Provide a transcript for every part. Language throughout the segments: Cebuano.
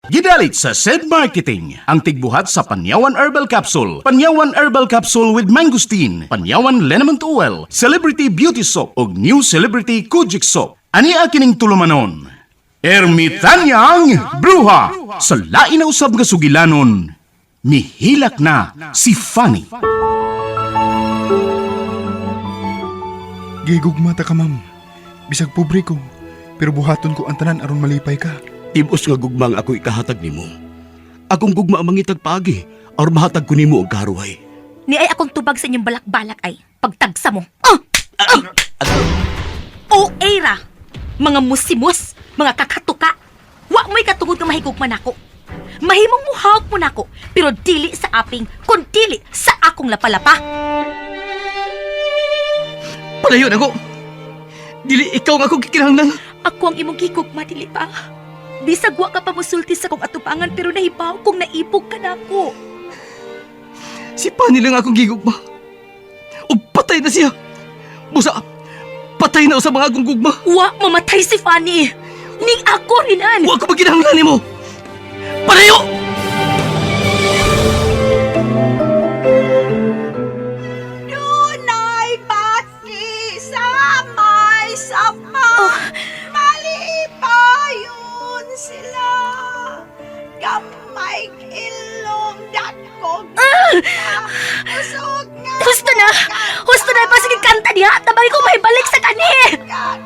Gidalit sa SED Marketing, ang tigbuhat sa Panyawan Herbal Capsule, Panyawan Herbal Capsule with Mangosteen, Panyawan Liniment Oil, Celebrity Beauty Soap, ug New Celebrity Kojic Soap. Ani kining tulumanon? Ermitanyang Bruha! Sa lain na usab nga sugilanon, mihilak na si Fanny. Gigugma ta ka, ma'am. Bisag pobre ko, pero buhaton ko ang tanan aron malipay ka. Tibos nga gugma ang ako ikahatag nimo. Akong gugma ang mangitag paagi aron mahatag ko nimo ang karuhay. Ni ay akong tubag sa inyong balak-balak ay pagtagsa mo. Ah! Ah! O era, mga musimus, mga kakatuka. Wa mo'y katungod nga mahigugma nako. Mahimong muhawak mo nako, pero dili sa aping, kun dili sa akong lapalapa. Palayo na ko. Dili ikaw nga akong gikinahanglan. Ako ang imong gigugma, dili ba? Bisag wa ka pa musulti sa kong atubangan pero nahibaw kung naibog ka nako. Si Pani lang akong gigugma. Ug patay na siya. Busa, patay na sa mga akong gugma. Wa mamatay si Fanny. Ning ako rinan. Wa ko maginahanglan nimo. Palayo! Dunay bati sa may sapa. Malipayon sila. Gamay ilong dakog. Usog nga. Husto na! Husto na! Pasige kanta diha! Tabang ko may balik sa kani! Kag,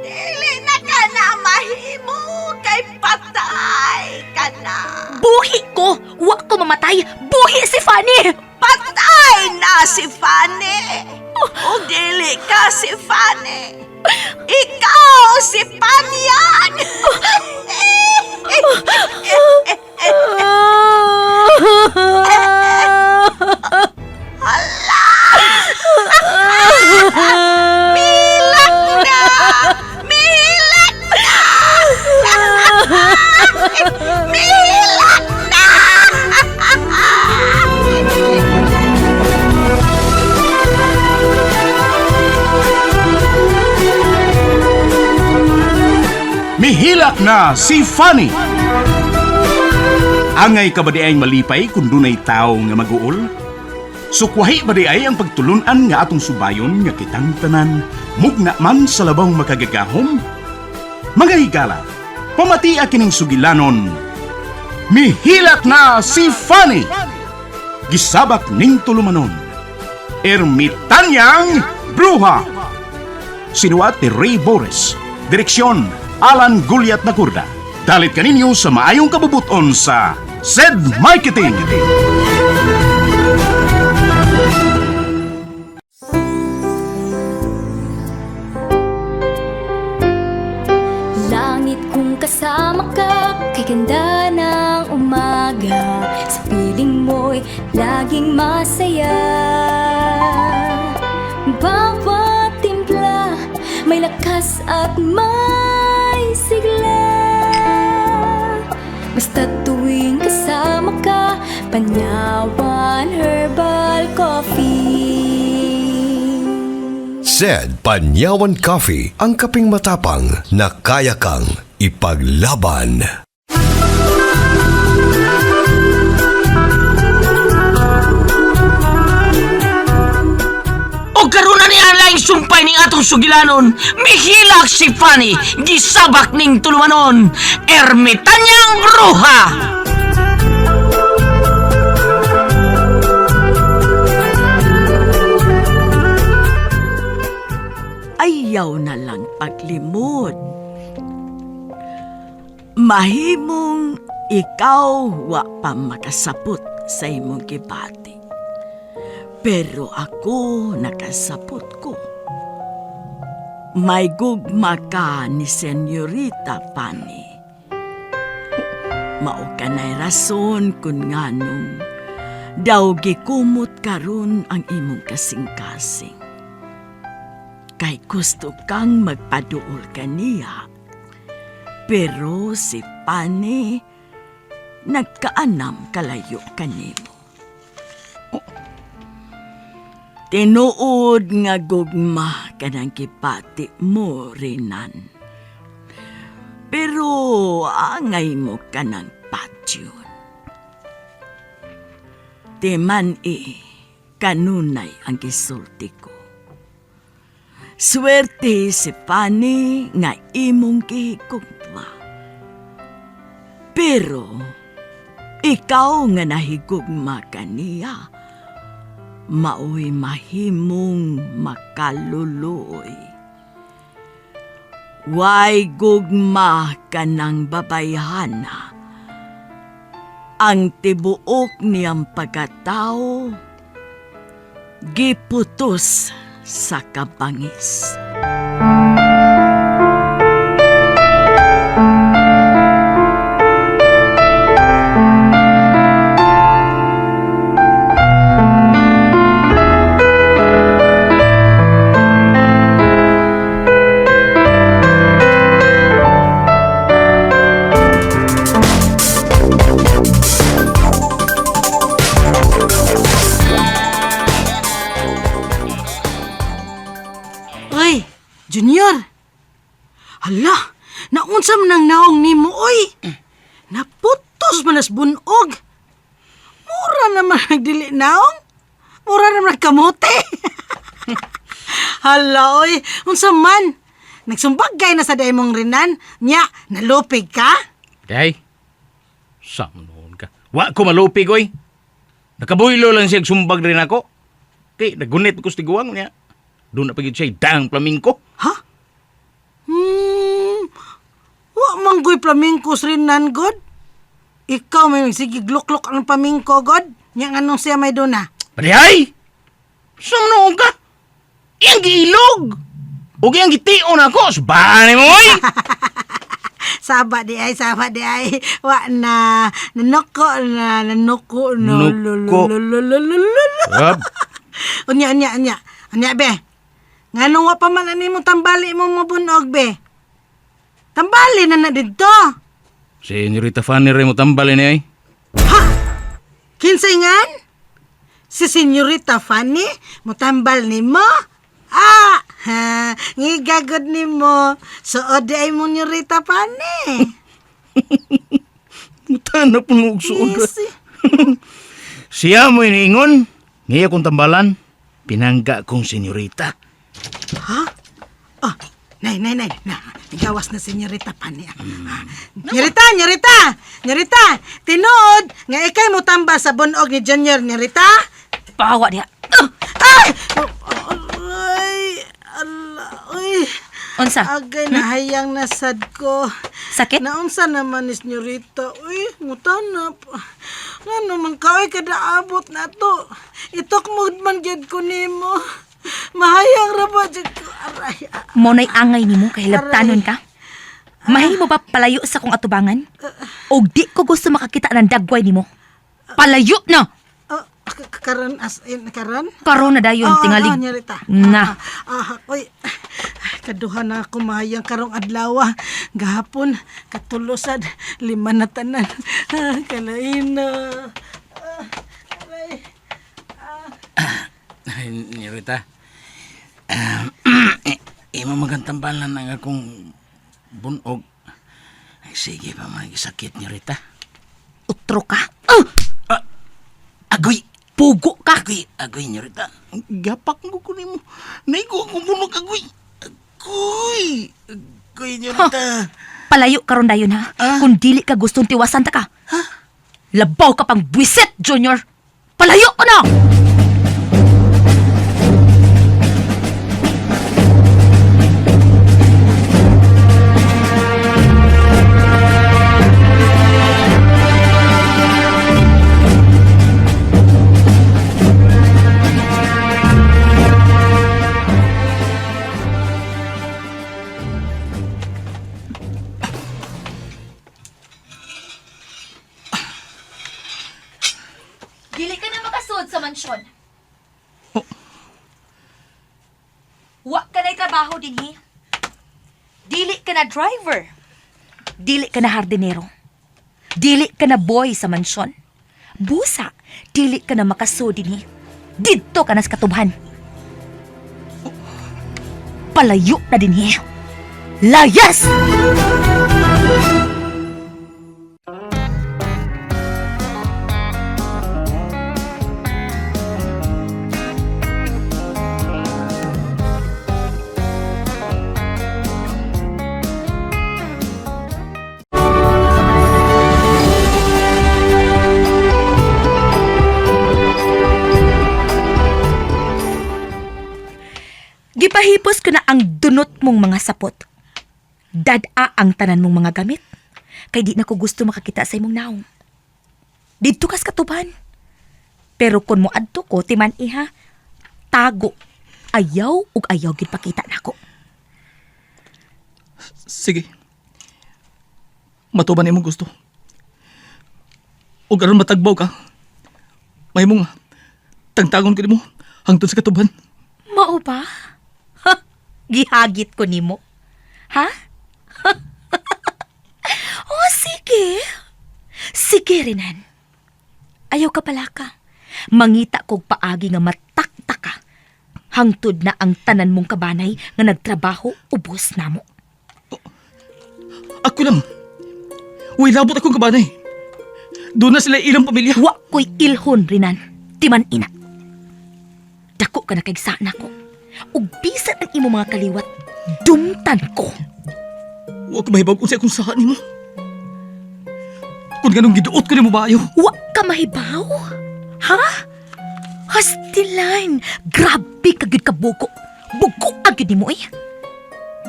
dili na ka na mahimo kay patay ka na. Buhi ko! Wa ko mamatay! Buhi si Fanny! Patay na si Fanny. O dili ka si Fanny. Ikaw si Panyag. Milak na! Milak na! Milak na! Mihilak na si Fanny. Angay ka ba di ay malipay kung dunay tao nga maguol? Sukwahi ba di ay ang pagtulunan nga atong subayon nga kitang tanan, mugna man sa labang makagagahom? Mga higala, pamatia kining sugilanon. Mihilak na si Fanny! Gisabak ning tulumanon. Ermitanyang Bruha! Sinuat ni Ray Boris. Direksyon, Alan Guliat Nakurda. Dalit kaninyo sa maayong kabubuton sa SED Marketing. Langit kung kasama ka, kay ganda ng umaga. Sa piling mo'y laging masaya. Bawat timpla, may lakas at may sigla. Basta tuwing kasama ka, Panyawan Herbal Coffee. Said Panyawan Coffee, ang kaping matapang na kaya kang ipaglaban. O karon na ni ang sumpay ning atong sugilanon. Mihilak si Fanny, gisabak ning tulumanon. Ermitanyang Bruha! Ayaw na lang paglimod. Mahimong ikaw wa pa makasapot sa imong gibati. Pero ako nakasapot ko. May gugma ka ni Senyorita Fanny. Mao ka na'y rason kun nganong daw gikumot karon ang imong kasing-kasing kay gusto kang magpaduol kaniya. Pero si Pani nagkaanam kalayo kanimo. Tinuod nga gugma kanang gipati mo, Renan. Pero angay mo ka ng patyon. Ti man eh, kanunay ang gisulti ko. Swerte si Fanny nga imong gihigugma. Pero, ikaw nga nahigugma kaniya, maoy mahimong makaluluoy. Way gugma kanang babayhana. Ang tibuok niyang pagkatao, giputos sa kabangis. Uy, Junior! Hala, naunsa man ang naong nimo, oy! Naputos man as bunog. Mura naman nagdili naong. Mura naman nagkamote. Hala, oy, unsa man? Nagsumbagay na sa daimong rinan, nya, nalupig ka? Day, samnoon ka. Wa ko malupig, oy. Nakabuylo lang siya sumbag rin ako. Kay, nagunit ko sa tiguang niya. Doon na pagid siya, dang plamingko. Ha? Wa manggoy plamingko sa rinan, god. Ikaw may sige gluklok ang pamingko, god. Nya nganong siya may duna. Padihay! Samnoon ka! Iyang giilog! O iyang gitiyon ako! Subaan mo, oy! Saba di ay, saba di ay. Wa na, nanuko na, nanuko na. Nuko. Lululululululu. Ab, Unya, unya, unya. Unya, be. Nganong wa pa man ani mo tambali mo mabunog, be. Tambali na na didto. Senyorita Fanny rin mo tambal ni ay. Ha? Kinsay ngan? Si Senyorita Fanny, mutambal ni mo? Ah, ha, ngigagod ni mo. Suod di ay mo Senyorita Fanny. Mutana po nung suod. Easy. Siya mo iniingon. Ngayon kong tambalan. Pinangga kong senyorita. Ha? Oh, nay, nay, nay. Na, nagawas na senyorita Fanny. Ah. Nyorita, nyorita, nyorita. Tinuod nga ikay mutamba sa bunog ni Junior, nyorita. Pawa diha. Ah! Ay! Ay, ala, uy. Unsa? Agay nahayang nasad ko. Sakit? Naunsa naman ni senyorita. Uy, mutanap. Ngano man ka, uy, kada abot na to. Itok mo man gyud ko nimo. Mahayang ra ba jud ko. Aray, ah, Mo na'y angay nimo kay labtanon ka? Mahimo ba palayo sa kong atubangan? Og di ko gusto makakita ng dagway nimo. Palayo na! oh, karon as in karon. Karon na dayon Oo, tingalig. oo, nyorita. Na. Ah, ah, uy. Kaduha na ako mahayang karong adlaw. Gahapon, katulosad, lima na tanan. Ah, kalain na. Ah, aray. Ay, Nyorita. Imo magantambalan ang akong bunog. Ay, sige pa mga sakit, Nyorita. Utro ka. Ah! Agoy! Pugo ka. Agoy! Agoy, Nyorita. Gapak mo ko nimo. Naigo akong bunog, agoy! Agoy! Agoy, Nyorita. Palayo karon dayon ha. Ah? Kung dili ka gustong tiwasan ta ka. Labaw ka pang buwisit, Junior. Palayo ka na! Dili ka na makasud sa mansyon. Wa ka na'y trabaho dinhi. Dili ka na driver. Dili ka na hardinero. Dili ka na boy sa mansyon. Busa, dili ka na makasud dinhi. Didto ka na sa katubhan. Palayo na dinhi. Layas! ko na ang dunot mong mga sapot. Dad-a ang tanan mong mga gamit. Kay di na ko gusto makakita sa imong naong. Didto kas katuban. Pero kung moadto ko, timan iha, tago. Ayaw ug ayaw gid pakita nako. Sige. Matuban imong gusto. Ug aron matagbaw ka, mahimong tangtangon ko nimo hangtod sa katuban. Mao ba? Ha? Gihagit ko nimo. Ha? Oh, sige. Sige, Renan. Ayaw ka pala ka. Mangita kog paagi nga matakta ka. Hangtod na ang tanan mong kabanay nga nagtrabaho ubos namo. Ako lang. Uy, labot akong kabanay. Doon na sila ilang pamilya. Wa ko'y ilhon, Renan. Timan ina. Dako ka na kay sana ko. Ug bisan ang imo mga kaliwat, dumtan ko. Wa ko mahibaw kung sa akong saha nimo. Kung ganong giduot ko nimo ba ayo. Wa ka mahibaw? Ha? Hastilan! Grabe ka gyud ka bugo. Bugo agad nimo eh.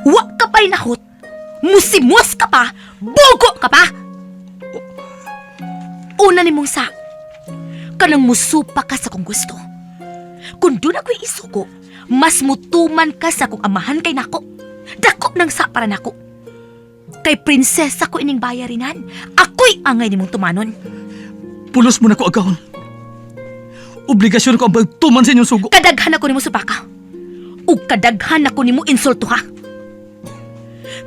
Wa ka pa'y nahot. Musimos ka pa. Bugo ka pa. Una nimong sa. Kanang musupa ka sa kung gusto. Kung doon ako'y isuko, mas mutuman ka sa kung amahan kay nako. Dako ng sa para nako. Kay prinsesa ko ining bayarinan. Ako'y angay nimong tumanon. Pulos mo na ko agahon. Obligasyon ko ang pagtuman sa inyong sugo. Kadaghan ako nimo supaka. Ug kadaghan ako nimo insulto ha.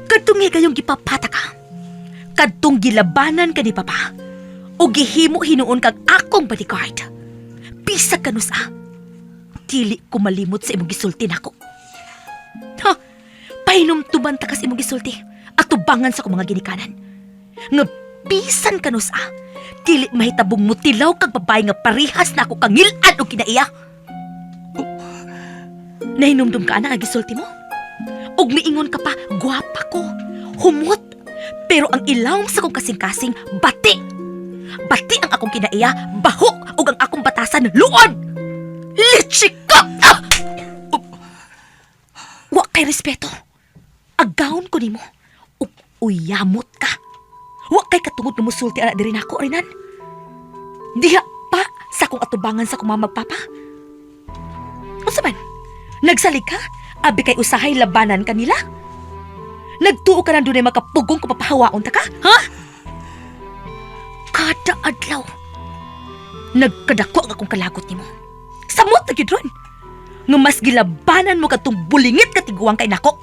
Kadtong higayong gipapata ka. Kadtong gilabanan ka ni papa. Ug gihimo hinuon kag akong bodyguard. Bisag kanus ah. Dili ko malimot sa imong gisulti nako. Ha? Pahinumtuman ta kas imong gisulti. Atubangan sa akong mga ginikanan. Nga bisan kanus ah. Dili mahitabong mutilaw kag babae nga parihas na ako kangil-an og kinaiya. Nahinumdum ka ana nga gisulti mo? Ug miingon ka pa, gwapa ko. Humot. Pero ang ilawom sa kong kasing-kasing, bati. Bati ang akong kinaiya, baho ug ang akong batasan, luod. Litsi ka! Ah! Wa kay respeto. Agawon ko nimo. Ug uyamot ka. Wa kay katungod nga musulti ana diri nako, Renan. Diha pa sa akong atubangan sa akong mama ug papa. Unsa man? Nagsalig ka? Abi kay usahay labanan kanila? Nagtuo ka na dunay makapugong kung papahawaon ta ka? Ha? Kada adlaw, nagkadako ang akong kalagot nimo. Samot na gyud ron. Nga mas gilabanan mo katong bulingit ka tiguang kay nako.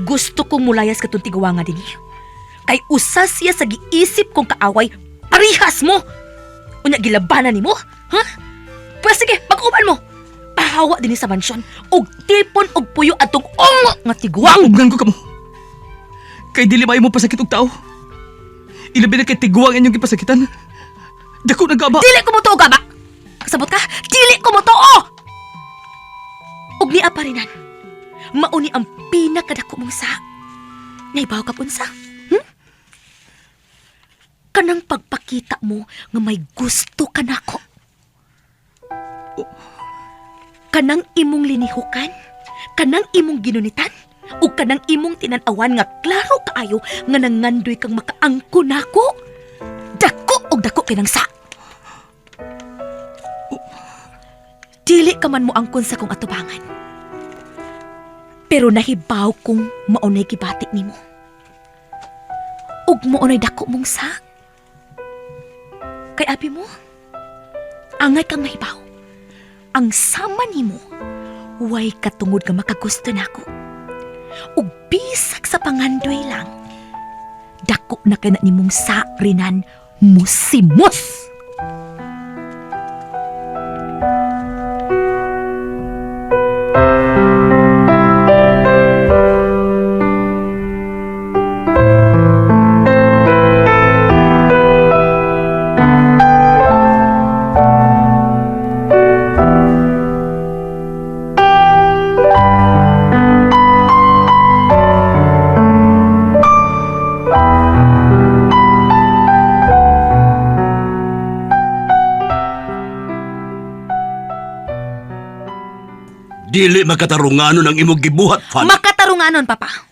Gusto kong mulayas katong tiguang nga dinhi. Kay usa siya sa giisip kong kaaway, parihas mo. Unya gilabanan nimo, ha? Pwes sige, mag-uban mo. Pahawa dinhi sa mansyon og tipon og puyo atong ungo nga tiguang. Ugnan ko kamo. Kay dili maayo mo pasakit og tao. Ilabi na kay tiguang inyong gipasakitan. Dako nagaba. Dili ko mo tuo gaba. Kasabot ka? Dili ko mo tuo. Ug niya pa rinan. Mauni ang pinakadako mong sa. Naibaw ka unsa? Hmm? Kanang pagpakita mo nga may gusto ka nako. Kanang imong linihukan, kanang imong ginunitan, ug kanang imong tinan-awan nga klaro kaayo nga nangandoy kang makaangko nako. Dako og dako kinang sa. Dili ka man mo angkon sa kong atubangan. Pero nahibaw kong maunay gibati nimo. Ug maunay dako mong sa. Kay abi mo, angay kang mahibaw. Ang sama nimo, way katungod nga makagusto nako. Ug bisag sa pangandoy lang, dako na kay na nimong sa rinan musimos. Dili makatarunganon ang imong gibuhat, Fanny. Makatarunganon, Papa.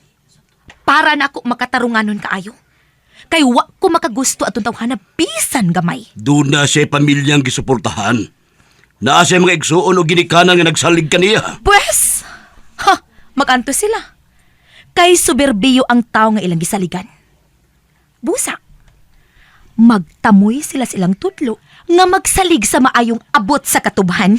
Para na ako makatarunganon kaayo. Kay wa ko makagusto atong tawhana bisan gamay. Doon na siya pamilyang gisuportahan. Naa siya mga igsuon o ginikanan nga nagsalig kaniya. Pwes, ha, maganto sila. Kay soberbiyo ang tao nga ilang gisaligan. Busa, magtamoy sila silang tudlo nga magsalig sa maayong abot sa katubhan.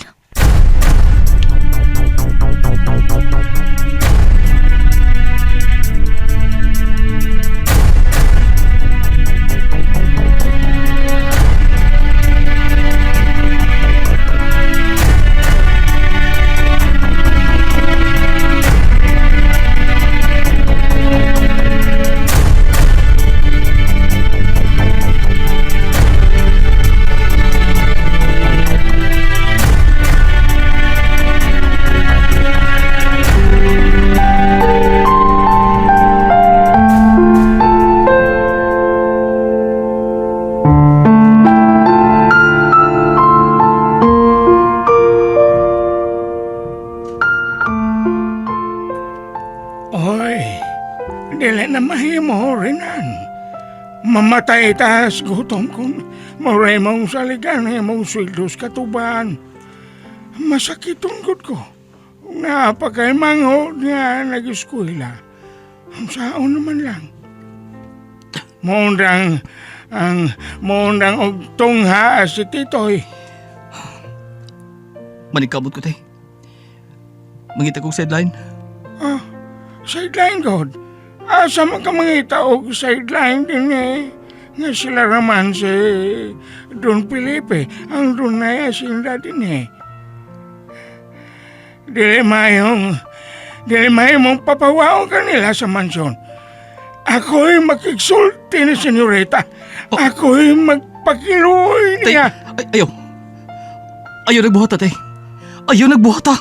Oy, dili na mahimo rinan. Mamatay tas gutom kung moray mong saligan imong sweldo sa katuban. Masakit gud ko. Nga pa kay manghod nga nag-eskwela. Ang saon naman lang. Mundang ang mundang og tungha si Titoy. Manigkamot ko, tay. Mangita kong sideline. Ah, sideline god. Asa man ka mangita og sideline din eh. Nga sila raman si Don Felipe, ang dunay asinda din eh. Dili mayong, dili mayong papawaon kanila sa mansyon. Ako'y makigsulti ni senyorita. Ako'y magpakiluoy Tay, niya. ay, ayaw. Ayaw nagbuhat, tay. Ayaw nagbuhat, ah.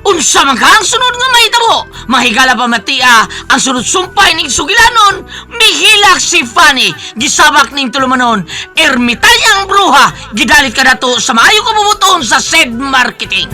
Unsa man ka ang sunod nga mahitabo? Mahigala pa matia ang sunod sumpay ning sugilanon. Mihilak si Fanny, gisabak ning tulumanon. Ermitanyang bruha, gidalit ka nato sa maayo kabubuton sa said marketing.